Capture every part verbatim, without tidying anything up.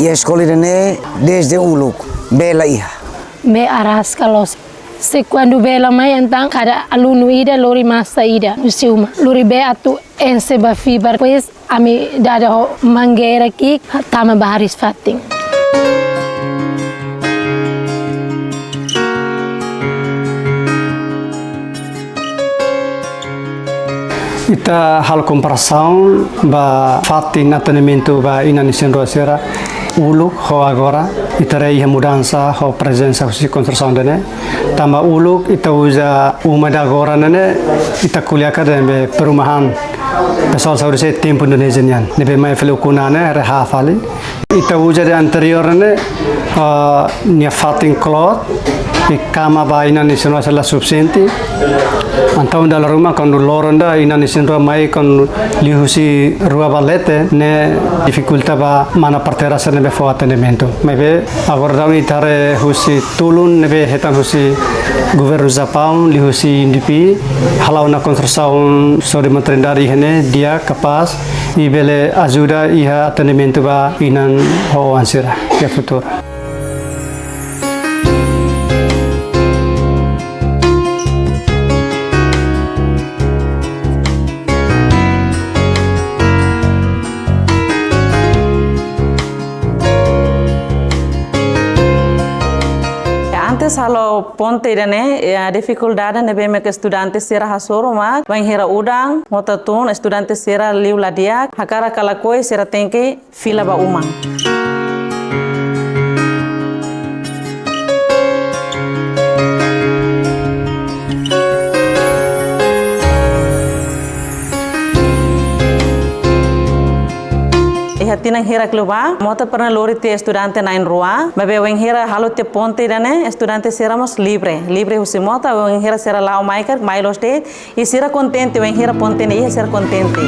Iha eskola ida-ne'e desde uluk bee la iha. Bee araska loos. Se kuandu bee la mai entaun kada alunu ida lori masa ida husi uma. Lori bee atu enxe ba fibar. Depois ami dada ho mangeira ki'ik tama ba hariis-fatin. Ita halo komparasaun ba fatin atendimentu ba inan isin-rua sira. Uluk ho agora, ita haree iha mudansa ho prezensa husi konstrusaun ida-ne'e. Tanba uluk ita uza uma ida agora ne'e, ita ko'alia katak ne'ebé perumahan. Pesoál saúde sei tempu Indonézia nian. Ne'ebé mai fali ukun-an ne'e, haree haat fali. Ita uza ida anteriór ne'e, ah, nia fatin kloot, i kama ba inan isin-rua sira la sufisiente. Entaun dala ruma kuandu loron ida inan isin-rua mai kuandu liuhusi rua ba leten ne'e difikulta ba mana parteira sira ne'ebé fó atendimentu. Maibé agora daudaun ita haree husi tulun ne'ebé hetan husi governu Japaun liuhusi U N D P hala'o ona konstrusaun saúde maternidade iha ne'e di'ak, kapás, i bele ajuda iha atendimentu ba inan ho oan sira iha futuru. Antes halo ponte ida-ne'e, iha difikuldade ne'ebé mak estudante sira hasoru mak bainhira udan, mota tun, estudante sira liu la di'ak, hakarak ka lakohi sira tenke fila ba uma. Iha tinan hirak liubá, mota pernah lori tiha estudante na'in-rua, maibé wainhira halo tiha ponte ida-ne'e, estudante sira mós livre, livre husi mota, wainhira sira la'o mai karik, mai loos de'it, i sira kontente, wainhira ponte ne'e iha sira kontente.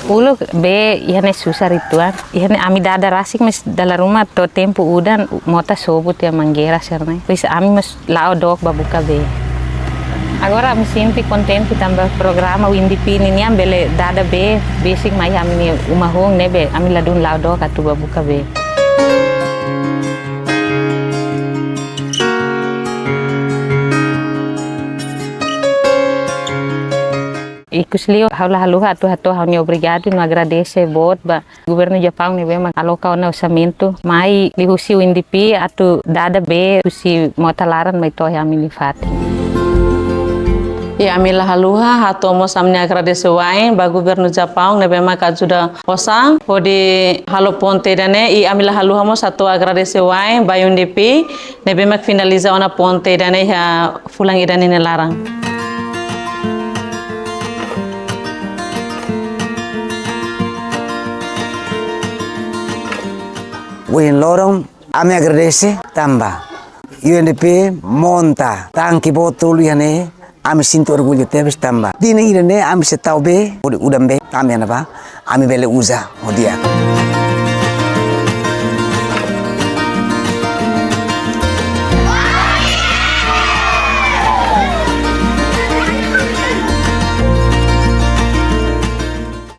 Uluk bee iha ne'e susar uitoan. Iha ne'e ami dada rasik, mas dala ruma to'o tempu udan mota sobu tiha mangeira sira-ne'e. Depois ami mós la'o dook ba buka bee. Agora ami sente kontente tanba programa U N D P ninian bele dada bee, besik mai iha ami-nia uma hun ne'ebé ami ladún la'o dook atu ba buka bee. Ikusliu ha'u la haluha atu hato'o ha'u-nia obrigadu no agradese boot ba governu Japaun ne'ebé mak aloka ona orsamentu mai liuhusi U N D P atu dada bee husi mota laran mai to'o iha ami-nia fatin. I ami la haluha hato'o mós ami-nia agradese wa'in ba governu Japaun ne'ebé mak ajuda osan hodi halo ponte ida-ne'e, i ami la haluha mós hato'o agradese wa'in ba U N D P ne'ebé mak finaliza ona ponte ida-ne'e iha fulan ida-ne'e nia laran. Ohin loron ami agradese tanba U N D P monta tanke boot tolu iha ne'e, ami sente orgullu tebes tanba tinan ida-ne'e ami sei tau bee, hodi udan bee, ami ana ba, ami bele uza ho di'ak.